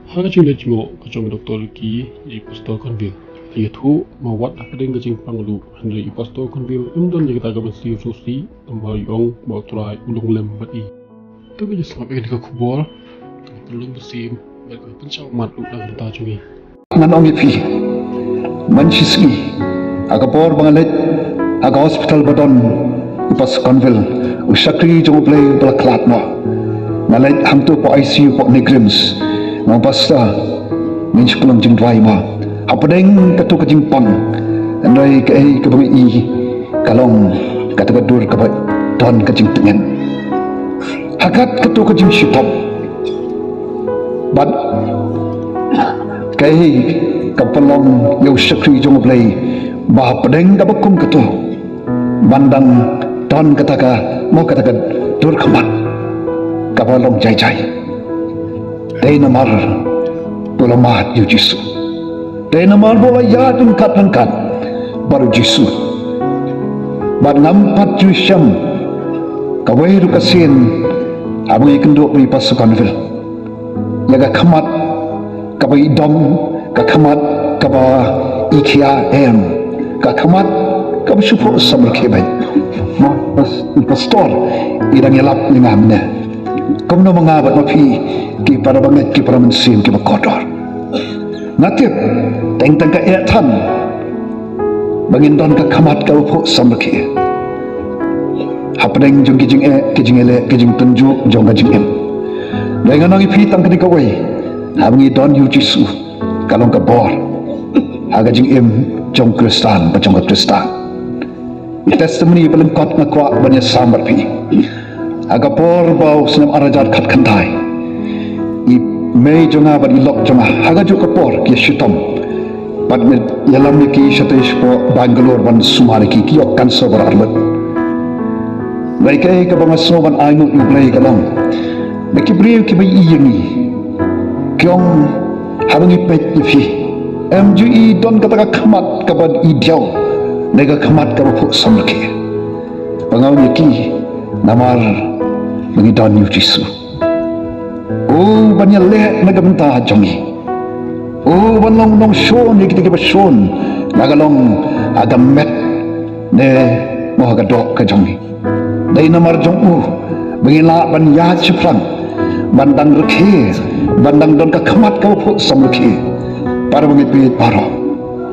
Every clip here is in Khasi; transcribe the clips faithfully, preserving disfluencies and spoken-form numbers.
Ha ka jingleit jngoh ka jong i Doktor Ricky ïa i Pastor Conville, i ïathuh ba wat hapdeng ka jingpang ruh, hynrei i Pastor Conville im don ïa kata ka mynsiem sngewsih, namar i ong ba U Trai u long lem bad i. To ngin ïa sngap ïa kane ka khubor, ka pynlong mynsiem bad ka pynshah ummat ruh na ka bynta jong ngi. Ngan ong ïa phi, man shisngi ha ka por ba nga leit ha ka hospital ba don i Pastor Conville, u shakri jong U Blei uba la khlad noh. Nga leit hangto hapoh I C U hapoh NEIGRIHMS. Nga ong, Pastor, ngin shu pynlong jingduwai mo. Hapdeng kato ka jingpang, hynrei kaei kaba nga i ka long kata ka dur kaba don ka jingtngen. Ha kat kato ka jingshitom, bad kaei ka pynlong ïa u shakri jong U Blei ba hapdeng kaba kum kato ban dang don kata ka, mo, kata ka dur khmat kaba long jai jai. Dei namar ba u la mad ïa U Jisu. Dei namar ba u la ïaid ryngkat ryngkat bad U Jisu. Bad ngam pat ju shem kawei ruh ka sien haba ngi kynduh ba i Pastor Conville, ïa ka khmat kaba i dom, ka khmat kaba i khia, em, ka khmat kaba shu phuh samrkhie beit. Mo, pas-, Pastor, i dang ïalap ïa nga mynne. Kumno ma nga bad ma phi, ki para bangeit, ki para mynsiem kiba kordor? Nga tip, teng tang ka eh than ba ngin don ka khmat kaba phuh samrkhie hapdeng jong ki jingeh, ki jingïaleh, ki jingtynjuh jong ka jingim. Dei, ngan ong ïa phi, tang kane kawei, haba ngi don ïa U Jisu, ka long ka bor ha ka jingim jong u Khristan bad jong ka Khristan. I testimony ba lyngkot nga kwah ban ïasam bad phi. Ha ka por ba u snem ar hajar khatkhyndai, i mei jong nga bad i lok jong nga, ha kajuh ka por ki ïashitom. Bad ngi ïalam ïa ki shatei shapoh Bangalore ban sumar ïa ki, ki ïoh cancer ba armet. Hynrei kaei kaba nga sngew ban ainguh ïa U Blei ka long, na ki briew kiba ïohi ïa ngi, ki ong, haba ngi peit ïa phi, em ju i don kata ka khmat kaba i diaw, ne ka khmat kaba phuh samrkhie. Ba nga ong ïa ki, namar ba ngi don ïa U Jisu. O ban ïaleh na ka bynta jong ngi. O ban long nongshun ïa kita kiba shun, la ka long ha ka met ne mo ha ka doh ka jong ngi. Dei namar jong u ba ngi lah ban ïaid shaphrang, ban dang rkhie, ban dang don ka khmat kaba phuh samrkhie. Para bangeit baroh,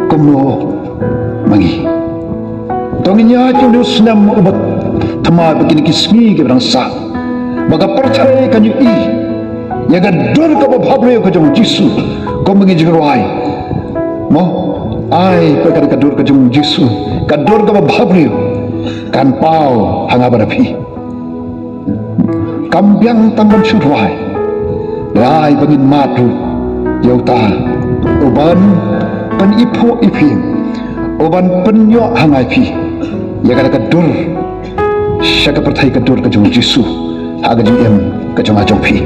kumno ma ngi? To ngin ïaid ïa une u snem uba thymmai bad kine ki sngi kiba dang sah, ba ka pyrthei kan ïohi ïa ka dur kaba bhabriew ka jong u Jisu. Kumba ngi jingrwai, mo, ai ba ka dur ka jong u Jisu, ka dur kaba bhabriew, kan paw ha nga bad ha phi. Kam biang tang ban shu rwai, hynrei ba ngin mad ruh ïa uta uban pyniphuh iphieng, uban pynïoh ha nga ïa phi ïa kata ka dur sha ka pyrthei, ka dur ka jong u Jisu ha ka jingim ka jong nga jong phi.